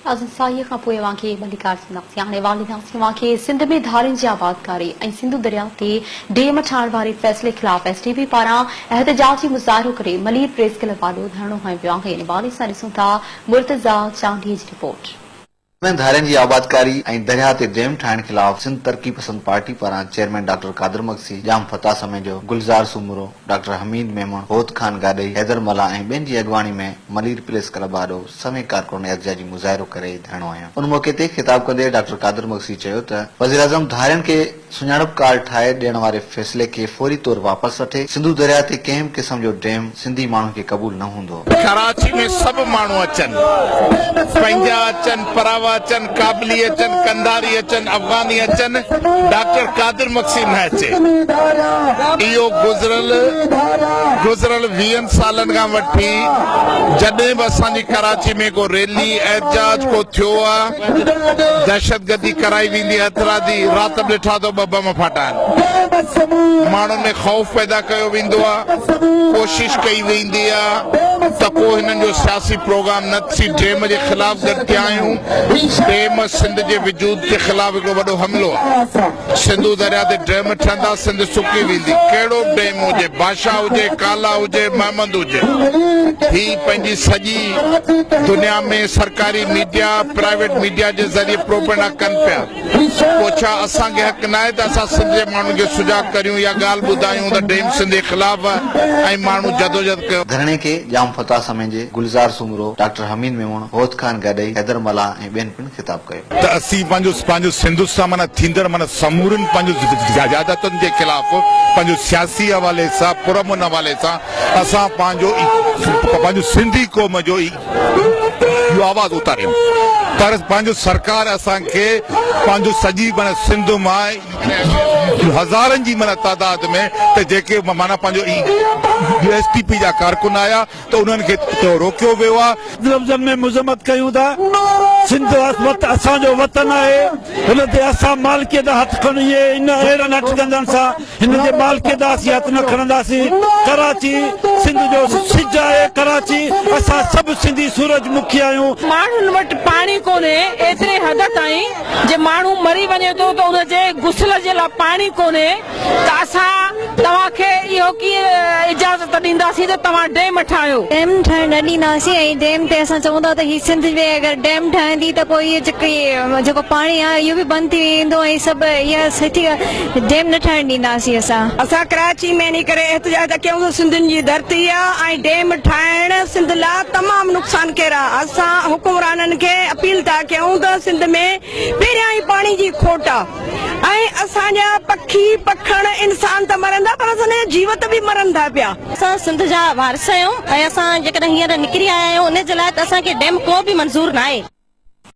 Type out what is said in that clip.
ساهيء کان پوء اوهان کي ڀليڪار چونداسين. هاڻي والينداسين اوهان کي سنڌ ۾ ڌارين جي آبادڪاري ۽ سنڌو درياء تي ڊيم ٺاهڻ واري فيصلي خلاف ايس ٽي پي پاران احتجاجي مظاهرو ڪري ملير پريس ڪلب آڏو ڌرڻو هنيو ويو آهي. ان حوالي سان ڏسون ٿا مرتضيٰ چانڊيي جي رپورٽ. ۾ ڌارين جي آبادڪاري ۽ درياهه تي ڊيم ٺاهڻ خلاف سنڌ ترقي پسند پارٽي پاران چيئرمين ڊاڪٽر قادر مگسي، ڄام فتاح سميجو، گلزار سومرو، ڊاڪٽر حميد ميمڻ، هوت خان گاڏهي، حيدر ملاح ۽ ٻين جي اڳواڻي ۾ ملير پريس ڪلب آڏو سوين ڪارڪنن احتجاجي مظاهرو ڪري ڌرڻو هنيو. ان موقعي تي خطاب ڪندي ڊاڪٽر قادر مگسي چيو ته وزيراعظم ڌارين کي سڃاڻپ ڪارڊ ٺاهي ڏيڻ واري فيصلي کي فوري طور واپس وٺي، سنڌو درياهه تي ڪنهن به قسم جو ڊيم سنڌي ماڻهن کي قبول نه هوندو. ڪراچي ۾ سڀ ماڻهو اچن، پنهنجا اچن، پراوا اچن، ڪابلي اچن، قنڌاري اچن، افغاني اچن، ڊاڪٽر قادر مگسي نه اچي. اهو گذريل گذريل ويهن سالن کان وٺي جڏهن به اسان جي ڪراچي ۾ ڪو ريلي، احتجاج ڪو ٿيو آ، دهشتگردي ڪرائي ويندي هٿرادي رات به ڏٺا اٿو ٻه بم ڦاٽا آهن ماڻهن ۾ خوف پيدا ڪيو ويندو آ ڪوشش ڪئي ويندي آ ته ڪو هنن جو سياسي پروگرام نه ٿي ڊيم جي خلاف گڏ ٿيا آهيون ڊيم سنڌ جي وجود جي خلاف هڪڙو وڏو حملو آ سنڌو درياء تي ڊيم ٺهندا سنڌ سڪي ويندي ڪهڙو به ڊيم هجي بادشاهه هجي ڪالا هجي محمد هجي هي پنهنجي سڄي دنيا ۾ سرڪاري ميڊيا پرائيويٽ ميڊيا جي ذريعي پروپينڊا ڪن پيا پوء ڇا اسان کي حق ناهي ته اسان سنڌ جي ماڻهن کي سجاڳ ڪريون اها ڳالهه ٻڌايون ته ڊيم سنڌ جي خلاف آهي ۽ ماڻهو جدوجهد ڪيو. ڌرڻي کي ڄام فتاح سميجي، گلزار سومرو، ڊاڪٽر حميد ميمڻ، هوت خان گاڏهي، حيدر ملاح ۽ ٻين پڻ خطاب ڪيو. ته اسين پنهنجو پنهنجو سنڌ سان معنيٰ ٿيندڙ معنيٰ سمورين پنهنجو زيادتن جي خلاف پنهنجو سياسي حوالي سان پرامن حوالي سان اسان پنهنجو پنهنجو سنڌي قوم جو اهو آواز اٿاريون پر پنهنجو سرڪار اسان کي پنهنجو سڄي معنيٰ سنڌ مان هزارن جي معنيٰ تعداد ۾ ته جيڪي معنيٰ پنهنجو ايس ٽي پي جا ڪارڪن آيا ته انهن کي روڪيو ويو آهي. لفظن ۾ مذمت ڪيون ٿا، سنڌ اسان جو وطن آهي، هن تي اسان مالڪيت هٿ کڻي ان اهڙن هٺ ڪندڙن سان هن جي مالڪيت اسين هٿ نه کڻنداسين، ڪراچي سنڌ جو سج آهي، ڪراچي اسان سڀ سنڌي سورج مکي آهيون. ماڻهن وٽ پاڻي ڪونهي ايتري حد تائين جي ماڻهو مري وڃي ٿو ته ان جي غسل جي لاء پاڻي ڪونهي. ته اسان توهان کي اهو ڪيئن اجازت ڏينداسين ته توهان ڊيم ٺاهيو. ڊيم ٺاهڻ نه ڏينداسين ۽ ڊيم تي اسان چئون ٿا ته هي سنڌ ۾ اگر ڊيم ٺهندي ته پوء اهي جيڪي جيڪو پاڻي آهي اهو به بند ٿي ويندو ۽ سڀ اها سٺي ڊيم نه ٺاهڻ ڏينداسين اسان. اسان ڪراچي ۾ انهي ڪري احتجاج ٿا ڪيون ته سنڌين جي ڌرتي آ ۽ ڊيم ٺاهڻ سنڌ لا تمام نقصانڪار آ اسان حڪمرانن کي اپيل ٿا ڪيون ته سنڌ ۾ پهريان ئي پاڻي جي کوٽ آ ۽ اسان جا پکي پکڻ انسان ته مرن ٿا پر اسان جا جيوت به مرن ٿا پيا. اسان سنڌ جا وارث آهيون ۽ اسان جيڪڏهن هينئر نڪري آيا آهيون ان جي لاء ته اسان کي ڊيم ڪو به منظور ناهي.